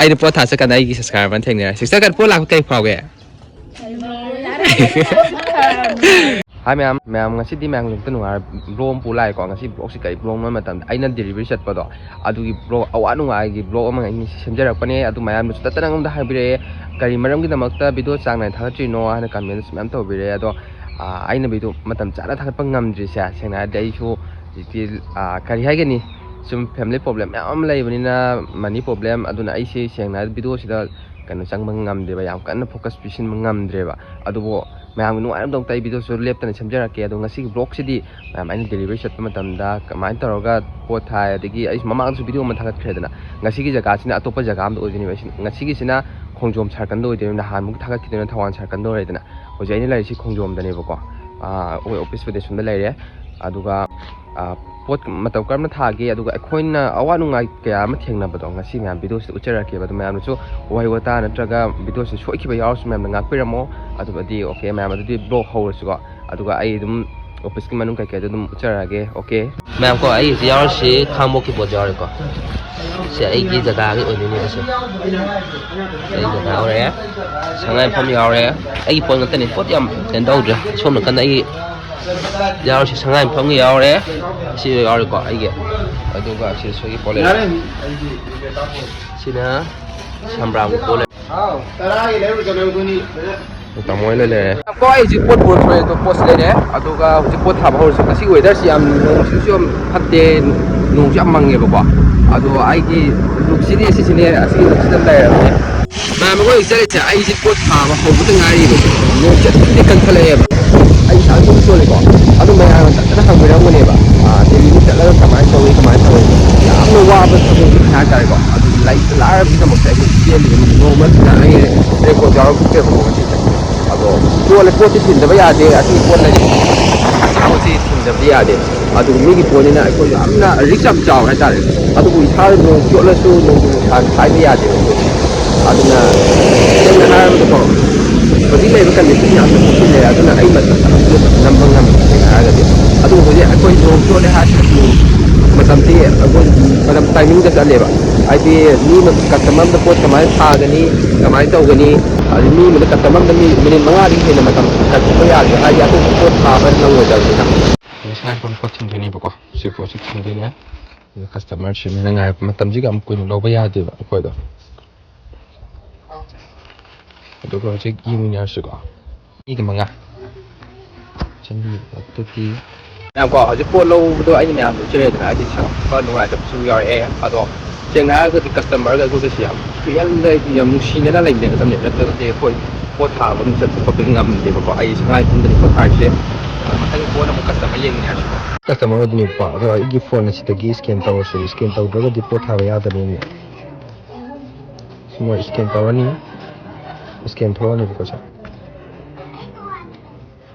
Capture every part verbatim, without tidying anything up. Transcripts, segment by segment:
ꯑꯩꯅ ꯄꯣꯠ ꯊꯥ ꯆꯠꯀꯥꯟꯗ ꯑꯩꯒꯤ subscriber ꯑꯃ ꯊꯦꯡꯅꯔꯦ꯫ Sister, ꯀꯩꯅꯣ ꯄꯣꯠ ꯂꯥꯛꯄ ꯀꯩ ꯐꯥꯎꯒꯦ? ꯍꯥꯏ ꯃꯌꯥꯝ, ꯃꯌꯥꯝ ꯉꯁꯤꯗꯤ ꯃꯌꯥꯝ ꯂꯣꯏꯅ ꯅꯨꯡꯉꯥꯏꯔ vlog ꯑꯃ ꯄꯨ ꯂꯥꯛꯑꯦꯀꯣ꯫ ꯉꯁꯤ vlogꯁꯤ ꯀꯔꯤ vlogꯅꯣ ꯍꯥꯏꯕ ꯃꯇꯝꯗ ꯑꯩꯅ delivery ꯆꯠꯄꯗꯣ ꯑꯗꯨꯒꯤ vlog, ꯑꯋꯥ ꯅꯨꯡꯉꯥꯏꯒꯤ vlog ꯑꯃ ꯑꯩꯅ ꯁꯦꯝꯖꯔꯛꯄꯅꯦ꯫ ꯑꯗꯨ ꯃꯌꯥꯝꯅꯁꯨ ꯇꯠꯇꯅ ꯑꯩꯉꯣꯟꯗ ꯍꯥꯏꯕꯤꯔꯛꯑꯦ, "ꯀꯔꯤ ꯃꯔꯝꯒꯤꯗꯃꯛꯇ video ꯆꯥꯡ ꯅꯥꯏꯅ ꯊꯥꯒꯠꯇ꯭ꯔꯤꯅꯣ?" ꯍꯥꯏꯅ commentꯁꯨ ꯃꯌꯥꯝ ꯇꯧꯕꯤꯔꯛꯑꯦ꯫ ꯑꯗꯣ, ꯑ, ꯑꯩꯅ video ꯃꯇꯝ ꯆꯥꯅ ꯊꯥꯒꯠꯄ ꯉꯝꯗ꯭ꯔꯤꯁꯦ ꯁꯦꯡꯅ ꯍꯥꯏꯔꯗꯤ ꯑꯩꯁꯨ ꯍꯧꯖꯤꯛꯇꯤ, ꯑ, ꯀꯔꯤ ꯍꯥꯏꯒꯅꯤ, ꯁꯨꯝ family problem ꯃꯌꯥꯝ ꯑꯃ ꯂꯩꯕꯅꯤꯅ, money problem, ꯑꯗꯨꯅ ꯑꯩꯁꯦ ꯁꯦꯡꯅ ꯍꯥꯏꯔꯗꯤ videoꯁꯤꯗ ꯀꯩꯅꯣ ꯆꯪꯕ ꯉꯝꯗꯦꯕ, ꯌꯥꯝ ꯀꯟꯅ focus ꯄꯤꯁꯤꯟꯕ ꯉꯝꯗ꯭ꯔꯦꯕ꯫ ꯑꯗꯨꯕꯨ ꯃꯌꯥꯝꯒꯤ ꯅꯨꯡꯉꯥꯏꯅꯕꯗꯃꯛꯇ ꯑꯩ videoꯁꯨ ꯂꯦꯞꯇꯅ ꯁꯦꯝꯖꯔꯛꯀꯦ꯫ ꯑꯗꯣ ꯉꯁꯤꯒꯤ vlogꯁꯤꯗꯤ ꯃꯌꯥꯝ ꯑꯩꯅ delivery ꯆꯠꯄ ꯃꯇꯝꯗ ꯀꯃꯥꯏꯅ ꯇꯧꯔꯒ ꯄꯣꯠ ꯊꯥꯏ, ꯑꯗꯒꯤ ꯑꯩꯁꯨ ꯃꯃꯥꯡꯗꯁꯨ video ꯑꯃ ꯊꯥꯒꯠꯈ꯭ꯔꯦꯗꯅ, ꯉꯁꯤꯒꯤ ꯖꯒꯥꯁꯤꯅ ꯑꯇꯣꯞꯄ ꯖꯒꯥ ꯑꯃꯗ ꯑꯣꯏꯗꯣꯏꯅꯦꯕ꯫ ꯉꯁꯤꯒꯤꯁꯤꯅ ꯈꯣꯡꯖꯣꯝ circleꯗ ꯑꯣꯏꯗꯣꯏꯅꯦꯕ, ꯅꯍꯥꯟꯃꯨꯛ ꯊꯥꯒꯠꯈꯤꯗꯣꯏꯅ ꯊꯧꯕꯥꯜ circleꯗ ꯑꯣꯏꯔꯦꯗꯅ꯫ ꯍꯧꯖꯤꯛ ꯑꯩꯅ ꯂꯩꯔꯤꯁꯤ ꯈꯣꯡꯖꯣꯝꯗꯅꯦꯕꯀꯣ꯫ ꯑꯥ, ꯑꯩꯈꯣꯏ office space ꯁꯣꯝꯗ ꯂꯩꯔꯦ꯫ ꯑꯗꯨꯒ, ꯑꯥ, ꯄꯣꯠ ꯃꯇꯧ ꯀꯔꯝꯅ ꯊꯥꯒꯦ, ꯑꯗꯨꯒ ꯑꯩꯈꯣꯏꯅ ꯑꯋꯥ ꯅꯨꯡꯉꯥꯏ ꯀꯌꯥ ꯑꯃ ꯊꯦꯡꯅꯕꯗꯣ ꯉꯁꯤ ꯃꯌꯥꯝ videoꯁꯤꯗ ꯎꯠꯆꯔꯛꯀꯦꯕ꯫ ꯑꯗꯨ ꯃꯌꯥꯝꯅꯁꯨ ꯋꯥꯍꯩ ꯋꯥꯇꯥ ꯅꯠꯇ꯭ꯔꯒ videoꯁꯤ ꯁꯣꯏꯈꯤꯕ ꯌꯥꯎꯔꯁꯨ ꯃꯌꯥꯝꯅ ꯉꯥꯛꯄꯤꯔꯝꯃꯣ꯫ ꯑꯗꯨꯒꯗꯤ okay ꯃꯌꯥꯝ, ꯑꯗꯨꯗꯤ vlog ꯍꯧꯔꯁꯤꯀꯣ꯫ ꯑꯗꯨꯒ ꯑꯩ ꯑꯗꯨꯝ officeꯀꯤ ꯃꯅꯨꯡ ꯀꯩꯀꯩꯗꯣ ꯑꯗꯨꯝ ꯎꯠꯆꯔꯛꯑꯒꯦ꯫ Okay꯫ ꯃꯌꯥꯝ ꯀꯣ, ꯑꯩ ꯍꯧꯖꯤꯛ ꯌꯥꯎꯔꯤꯁꯤ ꯈꯥꯡꯕꯣꯛꯀꯤ ꯄꯣꯠ ꯌꯥꯎꯔꯦꯀꯣ꯫ ꯁꯤ ꯑꯩꯒꯤ ꯖꯒꯥꯒꯤ ꯑꯣꯏꯗꯣꯏꯅꯦꯕ ꯁꯦ꯫ ꯑꯩ ꯖꯒꯥ ꯌꯥꯎꯔꯦ꯫ ꯁꯉꯥꯏ ꯃꯐꯝ ꯌꯥꯎꯔꯦ꯫ ꯑꯩꯒꯤ ꯄꯣꯠ ꯉꯥꯛꯇꯅꯤ꯫ ꯄꯣꯠ ꯌꯥꯝ ꯀꯩꯅꯣ ꯇꯧꯗ꯭ꯔꯦ꯫ ꯁꯣꯝ ꯅꯥꯀꯟꯗ ꯑꯩꯒꯤ ꯌꯥꯎꯔꯤꯁꯤ ꯁꯉꯥꯏ ꯃꯐꯝꯒꯤ ꯌꯥꯎꯔꯦ꯫ ꯁꯤ ꯌꯥꯎꯔꯦꯀꯣ ꯑꯩꯒꯤ꯫ ꯑꯗꯨꯒ ꯁꯤ ꯁꯣꯏꯒꯤ ꯄꯣꯠ ꯂꯩꯔꯦ꯫ ꯁꯤꯅ ꯁꯝꯕ꯭ꯔꯥꯝꯒꯤ ꯄꯣꯠ ꯂꯩꯔꯦ꯫ ꯇꯥꯃꯣ ꯍꯣꯏ ꯂꯣꯏ ꯂꯩꯔꯦ꯫ ꯀꯣ ꯑꯩ ꯍꯧꯖꯤꯛ ꯄꯣꯠ ꯄꯨꯔꯛꯄꯅꯦ, ꯑꯗꯣ ꯄꯣꯠꯁꯤ ꯂꯩꯔꯦ꯫ ꯑꯗꯨꯒ ꯍꯧꯖꯤꯛ ꯄꯣꯠ ꯊꯥꯕ ꯍꯧꯔꯁꯤ꯫ ꯉꯁꯤ weatherꯁꯤ ꯌꯥꯝ, ꯅꯣꯡꯁꯤꯁꯨ ꯌꯥꯝ ꯐꯠꯇꯦ, ꯅꯣꯡꯁꯨ ꯌꯥꯝ ꯃꯪꯉꯦꯕꯀꯣ꯫ ꯑꯗꯣ ꯑꯩꯒꯤ lookꯁꯤꯗꯤ ꯁꯤꯁꯤꯅꯦ, ꯑꯁꯤꯒꯤ lookꯁꯤꯗ ꯂꯩꯔꯕꯅꯦ꯫ ꯃꯌꯥꯝ ꯑꯩꯈꯣꯏ ꯆꯠꯂꯤꯁꯦ ꯑꯩꯁꯦ ꯄꯣꯠ ꯊꯥꯕ ꯍꯧꯕꯗ ꯉꯥꯏꯔꯤꯕ꯫ ꯅꯣꯡꯁꯦ ꯑꯗꯨꯝꯗꯤ ꯀꯟꯈꯠꯂꯛꯑꯦꯕ꯫ ꯑꯩ ꯏꯁꯥ ꯑꯗꯨꯝ ꯆꯣꯠꯂꯦꯀꯣ꯫ ꯑꯗꯨ ꯃꯌꯥꯝꯅ ꯇꯠꯇꯅ ꯍꯪꯕꯤꯔꯝꯒꯅꯦꯕ, ꯑꯥ, ꯗꯦꯜꯂꯤꯗ ꯆꯠꯂꯒ ꯀꯃꯥꯏꯅ ꯇꯧꯏ, ꯀꯃꯥꯏꯅ ꯇꯧꯏ? ꯌꯥꯝꯅ ꯋꯥꯕ ꯊꯕꯛꯅꯤ ꯍꯥꯏꯇꯥꯔꯦꯀꯣ꯫ ꯑꯗꯨ ꯂꯩꯇ ꯂꯥꯏꯔꯕꯒꯤꯗꯃꯛꯇ ꯑꯩꯈꯣꯏ ꯆꯦꯜꯂꯤꯕꯅꯤ꯫ ꯅꯣꯡꯃ ꯅꯠꯇ꯭ꯔꯒ ꯑꯩ record ꯌꯥꯎꯔꯛꯇꯦꯕꯀꯣ ꯉꯁꯤꯁꯦ꯫ ꯑꯗꯣ ꯆꯣꯠꯂꯦ, ꯄꯣꯠꯇꯤ ꯊꯤꯟꯗꯕ ꯌꯥꯗꯦ, ꯑꯁꯤꯒꯤ ꯄꯣꯠ ꯂꯩ-, ꯑꯁꯥꯕꯁꯤ ꯊꯤꯟꯗꯕꯗꯤ ꯌꯥꯗꯦ꯫ ꯑꯗꯨ ꯃꯤꯒꯤ ꯄꯣꯠꯅꯤꯅ ꯑꯩꯈꯣꯏ ꯌꯥꯝꯅ risk ꯌꯥꯝ ꯆꯥꯎꯋꯦ ꯍꯥꯏꯇꯥꯔꯦ꯫ ꯑꯗꯨꯕꯨ ꯏꯁꯥꯗ ꯅꯣꯡ ꯆꯣꯠꯂꯁꯨ ꯅꯣꯡꯖꯨ ꯅꯨꯡꯁꯥ ꯍꯥꯏꯕ ꯌꯥꯗꯦꯕ ꯑꯩꯈꯣꯏ꯫ ꯑꯗꯨꯅ ꯁꯦꯡꯅ ꯍꯥꯏꯔꯕꯗꯀꯣ, ꯍꯧꯖꯤꯛ ꯂꯩꯔꯤꯕ condition ꯌꯥꯝꯅ ꯐꯠꯇꯦ꯫ ꯑꯗꯨꯅ ꯑꯩ ꯃꯇꯝ ꯀꯅꯥꯝꯇ ꯅꯝꯕ ꯉꯝꯗꯦ ꯁꯦꯡꯅ ꯍꯥꯏꯔꯒꯗꯤ꯫ ꯑꯗꯨꯕꯨ ꯍꯧꯖꯤꯛ ꯑꯩꯈꯣꯏ ꯅꯣꯡ ꯆꯣꯠꯂꯦ ꯍꯥꯏꯔꯁꯨ ꯃꯇꯝꯗꯤ ꯑꯩꯈꯣꯏ ꯃꯇꯝ timingꯗ ꯆꯠꯂꯦꯕ꯫ ꯍꯥꯏꯗꯤ ꯃꯤ ꯑꯃ, ꯀꯁꯇꯃꯔ ꯑꯃꯗ ꯄꯣꯠ ꯀꯃꯥꯏꯅ ꯊꯥꯒꯅꯤ, ꯀꯃꯥꯏꯅ ꯇꯧꯒꯅꯤ, ꯑꯗꯨ ꯃꯤ ꯑꯃꯗ, ꯀꯁꯇꯃꯔ ꯑꯃꯗ ꯃꯤ ꯃꯤꯅꯤꯠ ꯃꯉꯥꯗꯒꯤ ꯍꯦꯟꯅ ꯃꯇꯝ ꯀꯠꯊꯣꯛꯄ ꯌꯥꯗꯦ, ꯍꯥꯏꯗꯤ ꯑꯇꯣꯞꯄ ꯄꯣꯠ ꯊꯥꯕ ꯅꯪꯉꯣꯏꯗꯕꯅꯤꯅ꯫ ꯉꯁꯥꯏ ꯑꯩꯈꯣꯏꯅ ꯄꯣꯠ ꯊꯤꯟꯗꯣꯏꯅꯦꯕꯀꯣ, ꯁꯤ ꯄꯣꯠꯁꯤ ꯊꯤꯟꯗꯣꯏꯅꯦ꯫ ꯑꯗꯨꯒ ꯀꯁꯇꯃꯔꯁꯤꯡꯅ ꯉꯥꯏꯕ ꯃꯇꯝꯁꯤꯒ ꯌꯥꯝ ꯀꯨꯏꯅ ꯂꯧꯕ ꯌꯥꯗꯦꯕ ꯑꯩꯈꯣꯏꯗꯣ꯫ ꯑꯗꯨꯒ ꯍꯧꯖꯤꯛ ꯌꯦꯡꯃꯤꯟꯅꯔꯁꯤꯀꯣ꯫ ꯃꯤꯒ ꯃꯉꯥ ꯆꯪꯕꯤꯕ ꯑꯗꯨꯗꯤ꯫ ꯃꯌꯥꯝꯀꯣ, ꯍꯧꯖꯤꯛ ꯄꯣꯠ ꯂꯧꯕꯗꯣ ꯑꯩꯅ ꯃꯌꯥꯝꯗ ꯎꯠꯆꯔꯦꯗꯅ, ꯍꯥꯏꯗꯤ ꯁꯛꯄ ꯅꯨꯡꯉꯥꯏꯇꯕꯁꯨ ꯌꯥꯎꯔꯛꯑꯦ꯫ ꯑꯗꯣ ꯁꯦꯡꯅ ꯍꯥꯏꯔꯒꯗꯤ ꯀꯁꯇꯃꯔꯒ ꯑꯩꯈꯣꯏꯒꯁꯦ ꯌꯥꯝ ꯐ꯭ꯔꯤꯍꯦꯜꯗ ꯌꯥꯝ ꯅꯨꯡꯁꯤꯅꯅ ꯂꯩꯃꯤꯟꯅꯒꯗꯕꯅꯦ, ꯅꯠꯇ꯭ꯔꯒꯗꯤ ꯑꯩꯈꯣꯏ ꯄꯣꯠ ꯊꯥꯕ ꯑꯗꯨꯝ ꯆꯠꯄ ꯈꯣꯠꯄꯗꯤ ꯉꯝꯗꯦꯕꯀꯣ꯫ ꯑꯩ ꯁꯉꯥꯏ ꯄꯨꯡꯗꯅꯤ ꯄꯣꯠ ꯊꯥꯔꯤꯁꯦ꯫ ꯃꯊꯪ ꯄꯣꯠ ꯑꯃꯨꯛ ꯀꯁꯇꯃꯔ ꯌꯦꯡꯃꯤꯟꯅꯔꯁꯤꯀꯣ꯫ ꯀꯁꯇꯃꯔ ꯑꯣꯏꯗꯣꯏꯅꯦꯕꯀꯣ꯫ ꯑꯗꯣ ꯑꯩꯒꯤ ꯐꯣꯟ ꯑꯁꯤꯗꯒꯤ ꯁ꯭ꯀꯦꯟ ꯇꯧꯔꯁꯨ, ꯁ꯭ꯀꯦꯟ ꯇꯧꯗ꯭ꯔꯒꯗꯤ ꯄꯣꯠ ꯊꯥꯕ ꯌꯥꯗꯕꯅꯤꯅꯦ꯫ ꯁꯤ ꯃꯣꯏ ꯁ꯭ꯀꯦꯟ ꯇꯧꯔꯅꯤ, ꯁ꯭ꯀꯦꯟ ꯊꯣꯛꯑꯅꯤꯕꯀꯣ ꯁꯦ꯫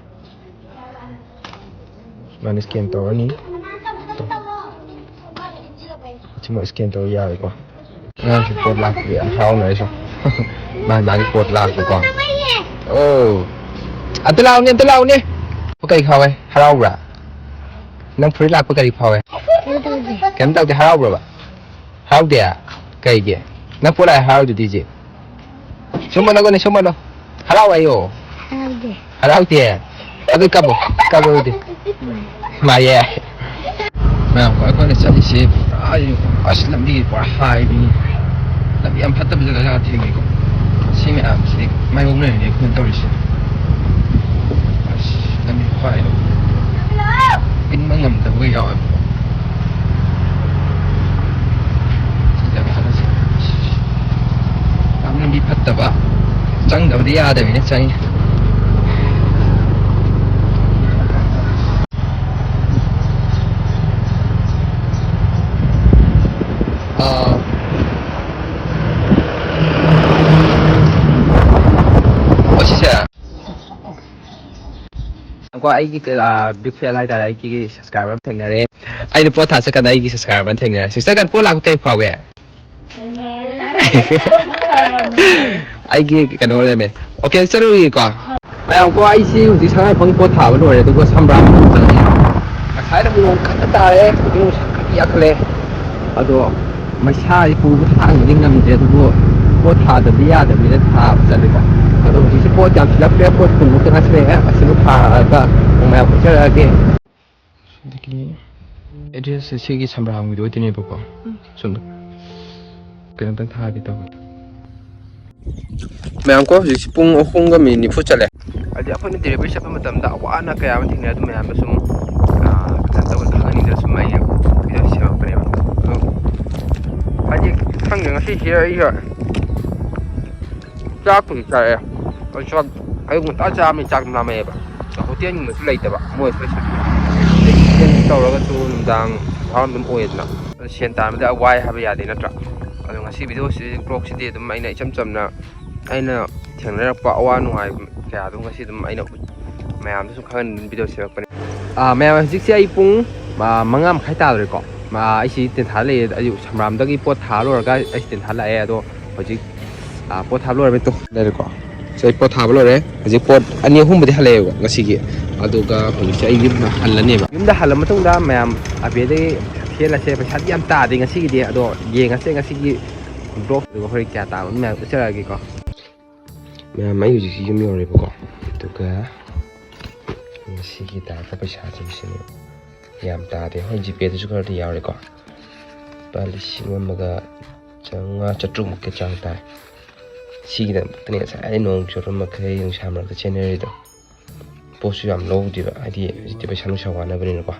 ꯁꯨꯃꯥꯏꯅ ꯁ꯭ꯀꯦꯟ ꯇꯧꯔꯅꯤ꯫ ꯁꯤ ꯃꯣꯏ ꯁ꯭ꯀꯦꯟ ꯇꯧꯔ ꯌꯥꯔꯦꯀꯣ꯫ ꯑꯉꯥꯡꯁꯨ ꯄꯣꯠ ꯂꯥꯛꯄꯒꯤ ꯌꯥꯝ ꯍꯔꯥꯎꯅꯔꯦ ꯁꯨꯝ꯫ ꯃꯥꯒꯤ ꯃꯥꯒꯤ ꯄꯣꯠ ꯂꯥꯛꯄꯀꯣ꯫ ꯑꯣ꯫ ꯑꯝꯇ ꯂꯥꯛꯎꯅꯦ, ꯑꯝꯇ ꯂꯥꯛꯎꯅꯦ꯫ ꯀꯩ ꯐꯥꯎꯋꯦ? ꯍꯔꯥꯎꯕ꯭ꯔꯥ? ꯅꯪ ꯐꯨꯔꯤꯠ ꯂꯥꯛꯄ ꯀꯔꯤ ꯐꯥꯎꯋꯦ? ꯀꯩꯝ ꯇꯧꯗꯦ꯫ ꯀꯩꯝ ꯇꯧꯗꯦ, ꯍꯔꯥꯎꯕ꯭ꯔꯕ? ꯍꯔꯥꯎꯗꯦ? ꯀꯩꯒꯤ? ꯅꯪ ꯄꯣꯠ ꯂꯥꯛꯑꯦ ꯍꯔꯥꯎꯗꯨꯗꯤ ꯏꯆꯦ꯫ ꯁꯨꯝ ꯑꯣꯜꯂꯒꯅꯦ, ꯁꯨꯝ ꯑꯣꯜꯂꯣ꯫ ꯍꯔꯥꯎ ꯍꯥꯏꯌꯣ꯫ ꯍꯔꯥꯎꯗꯦ꯫ ꯍꯔꯥꯎꯗꯦ? ꯑꯗꯨ ꯀꯞꯄꯣ꯫ ꯀꯞꯄꯣ ꯑꯗꯨꯗꯤ꯫ ꯃꯥꯌꯦ꯫ ꯃꯌꯥꯝ, ꯑꯩꯈꯣꯏꯅ ꯆꯠꯂꯤꯁꯦ ꯄꯨꯔꯥ, ꯑꯁ, ꯂꯝꯕꯤ ꯄꯨꯔꯥ ꯍꯥꯏꯕꯤꯅꯤ꯫ ꯂꯝꯕꯤ ꯌꯥꯝ ꯐꯠꯇꯕ ꯖꯒꯥ ꯊꯦꯡꯅꯩꯀꯣ꯫ ꯁꯤ ꯃꯌꯥꯝꯁꯤꯗꯤ ꯃꯥꯌꯣꯛꯅꯔꯤꯅꯦ ꯑꯩꯈꯣꯏꯅ ꯇꯧꯔꯤꯁꯦ꯫ ꯑꯁ, ꯂꯝꯕꯤ ꯈ꯭ꯋꯥꯏꯗꯣ ꯏꯟꯕ ꯉꯝꯗꯕꯒ ꯌꯥꯎꯋꯦꯕꯀꯣ꯫ ꯁꯤ ꯖꯒꯥꯗꯁꯦ ꯌꯥꯝ ꯂꯝꯕꯤ ꯐꯠꯇꯕ, ꯆꯪꯗꯕꯗꯤ ꯌꯥꯗꯕꯅꯤꯅ ꯆꯪꯉꯤ꯫ ꯑꯥ꯫ ꯑꯣ, ꯁꯤꯁꯦ꯫ ꯀꯣ, ꯑꯩꯒꯤ, ꯑꯥ, ꯕꯤꯛ ꯐꯦꯟ ꯍꯥꯏꯇꯥꯔꯦ, ꯑꯩꯒꯤ ꯁꯕꯁꯀ꯭ꯔꯥꯏꯕꯔ ꯑꯃ ꯊꯦꯡꯅꯔꯦ꯫ ꯑꯩꯅ ꯄꯣꯠ ꯊꯥ ꯆꯠꯀꯥꯟꯗ ꯑꯩꯒꯤ ꯁꯕꯁꯀ꯭ꯔꯥꯏꯕꯔ ꯑꯃ ꯊꯦꯡꯅꯔꯦ꯫ ꯁꯤꯁꯇꯔ, ꯀꯩꯅꯣ, ꯄꯣꯠ ꯂꯥꯛꯄ ꯀꯩ ꯐꯥꯎꯒꯦ? ꯑꯩꯒꯤ ꯀꯩꯅꯣ ꯂꯩꯔꯝꯃꯦ꯫ ꯑꯣꯀꯦ, ꯆꯠꯂꯨꯔꯤꯒꯦꯀꯣ꯫ ꯃꯌꯥꯝ ꯀꯣ, ꯑꯩꯁꯤ ꯍꯧꯖꯤꯛ ꯁꯉꯥꯏꯐꯪ ꯄꯣꯠ ꯊꯥꯕ ꯂꯣꯏꯔꯦ, ꯑꯗꯨꯒ ꯁꯝꯕ꯭ꯔꯥꯝ ꯆꯪꯉꯛꯑꯦ꯫ ꯉꯁꯥꯏꯅ ꯅꯣꯡ ꯀꯟꯅ ꯇꯥꯔꯦ, ꯍꯧꯖꯤꯛ ꯅꯨꯡꯁꯥ ꯈꯔ ꯌꯥꯛꯈꯠꯂꯦ꯫ ꯑꯗꯣ ꯃꯩꯁꯥꯁꯤ ꯄꯨꯕ ꯊꯥꯡꯕꯗꯤ ꯉꯝꯗꯦ, ꯑꯗꯨꯕꯨ ꯄꯣꯠ ꯊꯥꯗꯕꯗꯤ ꯌꯥꯗꯕꯅꯤꯅ ꯊꯥꯕ ꯆꯠꯂꯦꯀꯣ꯫ ꯑꯗꯣ ꯍꯧꯖꯤꯛꯁꯤ ꯄꯣꯠ ꯌꯥꯝꯁꯤꯜꯂꯛꯇ꯭ꯔꯦ, ꯄꯣꯠ ꯀꯨꯟꯃꯨꯛꯇ ꯉꯥꯏꯁꯤꯜꯂꯛꯑꯦ꯫ ꯑꯁꯤꯕꯨ ꯊꯥꯔꯒ ꯃꯌꯥꯝ ꯎꯠꯆꯔꯛꯑꯒꯦ꯫ ꯑꯗꯒꯤ ꯑꯦꯗ꯭ꯔꯦꯁꯁꯦ ꯁꯤꯒꯤ ꯁꯝꯕ꯭ꯔꯥꯝꯒꯤꯗꯣ ꯑꯣꯏꯗꯣꯏꯅꯦꯕꯀꯣ꯫ ꯁꯣꯝꯗ ꯀꯩꯅꯣꯝꯇꯪ ꯊꯥꯒꯦ ꯇꯧꯕ꯫ ꯃꯌꯥꯝ ꯀꯣ, ꯍꯧꯖꯤꯛꯁꯤ ꯄꯨꯡ ꯑꯍꯨꯝꯒ ꯃꯤꯅꯤꯠ ꯅꯤꯐꯨ ꯆꯠꯂꯦ꯫ ꯍꯥꯏꯗꯤ ꯑꯩꯈꯣꯏꯅ ꯗꯦꯂꯤꯚꯔꯤ ꯆꯠꯄ ꯃꯇꯝꯗ ꯑꯋꯥ ꯑꯅꯥ ꯀꯌꯥ ꯑꯃ ꯊꯦꯡꯅꯩ, ꯑꯗꯨ ꯃꯌꯥꯝꯗꯣ ꯁꯨꯝ, ꯑꯥ, ꯀꯩꯅꯣ ꯇꯧꯕ ꯈꯪꯍꯟꯅꯤꯡꯗꯅ ꯁꯨꯝ ꯑꯩ ꯚꯤꯗꯤꯑꯣ ꯁꯦꯝꯃꯛꯄꯅꯦꯕ꯫ ꯑꯗꯣ ꯍꯥꯏꯗꯤ ꯈꯪꯗꯦ, ꯉꯁꯤꯁꯦ ꯑꯩ ꯆꯥꯛꯄꯨꯗꯤ ꯆꯥꯔꯛꯑꯦ꯫ ꯑꯩ ꯆꯥꯛ ꯑꯌꯨꯛ ꯉꯟꯇꯥ ꯆꯥꯕꯅꯤ, ꯆꯥꯛ ꯂꯥꯝꯃꯛꯑꯦꯕ꯫ ꯍꯣꯇꯦꯜꯒꯨꯝꯕꯁꯨ ꯂꯩꯇꯕ, ꯃꯣꯏ ꯑꯩꯈꯣꯏ ꯁꯤꯗ ꯇꯧꯔꯒꯁꯨ ꯅꯨꯡꯗꯥꯡ ꯐꯥꯎꯔ ꯑꯗꯨꯝ ꯑꯣꯏꯌꯦꯗꯅ꯫ ꯑꯗꯣ ꯁꯦꯟ ꯇꯥꯟꯕꯗ ꯋꯥꯏ ꯍꯥꯏꯕ ꯌꯥꯗꯦ ꯅꯠꯇ꯭ꯔꯥ? ꯑꯗꯣ ꯉꯁꯤ ꯚꯤꯗꯤꯑꯣꯁꯤ, ꯕ꯭ꯂꯣꯛꯁꯤꯗꯤ ꯑꯗꯨꯝ ꯑꯩꯅ ꯏꯆꯝ ꯆꯝꯅ ꯑꯩꯅ ꯊꯦꯡꯅꯔꯛꯄ ꯑꯋꯥ ꯅꯨꯡꯉꯥꯏ ꯀꯌꯥꯗꯣ ꯉꯁꯤ ꯑꯗꯨꯝ ꯑꯩꯅ ꯃꯌꯥꯝꯗꯁꯨ ꯈꯪꯍꯟꯅꯤꯡꯗꯅ ꯚꯤꯗꯤꯑꯣ ꯁꯦꯝꯃꯛꯄꯅꯦ꯫ ꯑꯥ, ꯃꯌꯥꯝ, ꯍꯧꯖꯤꯛꯁꯦ ꯑꯩ ꯄꯨꯡ, ꯑꯥ, ꯃꯉꯥ ꯃꯈꯥꯏ ꯇꯥꯗꯣꯔꯦꯀꯣ꯫ ꯑꯥ, ꯑꯩꯁꯤ ꯇꯦꯟꯊꯥ ꯂꯩꯌꯦ, ꯑꯌꯨꯛ ꯁꯝꯕ꯭ꯔꯥꯝꯗꯒꯤ ꯄꯣꯠ ꯊꯥ ꯂꯣꯏꯔꯒ ꯑꯩꯁꯤ ꯇꯦꯟꯊꯥ ꯂꯥꯛꯑꯦ꯫ ꯑꯗꯣ ꯍꯧꯖꯤꯛ, ꯑꯥ, ꯄꯣꯠ ꯊꯥꯕ ꯂꯣꯏꯔꯕ ꯃꯇꯨꯡ ꯂꯩꯔꯦꯀꯣ꯫ ꯁꯤ ꯑꯩ ꯄꯣꯠ ꯊꯥꯕ ꯂꯣꯏꯔꯦ꯫ ꯍꯧꯖꯤꯛ ꯄꯣꯠ ꯑꯅꯤ ꯑꯍꯨꯝꯕꯨꯗꯤ ꯍꯜꯂꯛꯑꯦꯕ ꯉꯁꯤꯒꯤ꯫ ꯑꯗꯨꯒ ꯍꯧꯖꯤꯛꯁꯦ ꯑꯩ ꯌꯨꯝꯗ ꯍꯜꯂꯅꯦꯕ꯫ ꯌꯨꯝꯗ ꯍꯜꯂ ꯃꯇꯨꯡꯗ ꯃꯌꯥꯝ ꯑꯕꯦꯗꯒꯤ ꯍꯦꯜꯂꯁꯦ꯫ ꯄꯩꯁꯥꯗꯤ ꯌꯥꯝ ꯇꯥꯗꯦ ꯉꯁꯤꯒꯤꯗꯤ, ꯑꯗꯣ ꯌꯦꯡꯉꯁꯦ ꯉꯁꯤꯒꯤ ꯕ꯭ꯂꯣꯛ꯫ ꯑꯗꯨꯒ ꯍꯣꯔꯦꯟ ꯀꯌꯥ ꯇꯥꯕꯅꯣ ꯃꯌꯥꯝ ꯎꯠꯆꯔꯛꯑꯒꯦꯀꯣ꯫ ꯃꯌꯥꯝ, ꯑꯩ ꯍꯧꯖꯤꯛꯁꯤ ꯌꯨꯝ ꯌꯧꯔꯦꯕꯀꯣ꯫ ꯑꯗꯨꯒ ꯉꯁꯤꯒꯤ ꯇꯥꯔꯛꯄ ꯄꯩꯁꯥꯁꯤꯡꯁꯤꯅꯦ꯫ ꯌꯥꯝ ꯇꯥꯗꯦ꯫ ꯍꯣꯏ, ꯖꯤꯄꯦꯗꯁꯨ ꯈꯔꯗꯤ ꯌꯥꯎꯔꯦꯀꯣ꯫ ꯂꯨꯄꯥ ꯂꯤꯁꯤꯡ ꯑꯃꯒ ꯆꯥꯝꯃꯉꯥ, ꯆꯥꯇ꯭ꯔꯨꯛꯃꯨꯛꯀꯤ ꯆꯥꯡ ꯇꯥꯏ꯫ ꯁꯤꯒꯤꯗꯃꯛꯇꯅꯦ ꯉꯁꯥꯏ ꯅꯣꯡ ꯆꯨꯔꯝ ꯃꯈꯩ ꯅꯨꯡꯁꯥ ꯃꯔꯛꯇ ꯆꯦꯟꯅꯔꯤꯗꯣ꯫ ꯄꯣꯠꯁꯨ ꯌꯥꯝ ꯂꯧꯗꯦꯕ, ꯍꯥꯏꯗꯤ ꯍꯧꯖꯤꯛꯇꯤ ꯄꯩꯁꯥ ꯅꯨꯡꯁꯥ ꯋꯥꯅꯕꯅꯤꯅꯀꯣ꯫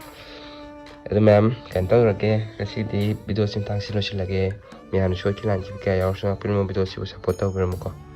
ꯑꯗꯨ ꯃꯌꯥꯝ, ꯀꯩꯅꯣ ꯇꯧꯔꯒꯦ, ꯉꯁꯤꯗꯤ ꯚꯤꯗꯤꯑꯣꯁꯤ ꯃꯇꯥꯡꯁꯤ ꯂꯣꯏꯁꯤꯜꯂꯒꯦ꯫ ꯃꯌꯥꯝꯅ ꯁꯣꯏꯈꯤ ꯂꯥꯟꯈꯤꯕ ꯀꯌꯥ ꯌꯥꯎꯔꯁꯨ, ꯉꯥꯛꯄꯤꯔꯝꯃꯣ, ꯚꯤꯗꯤꯑꯣꯁꯤꯕꯨ ꯁꯞꯄꯣꯔꯠ ꯇꯧꯕꯤꯔꯝꯃꯨꯀꯣ꯫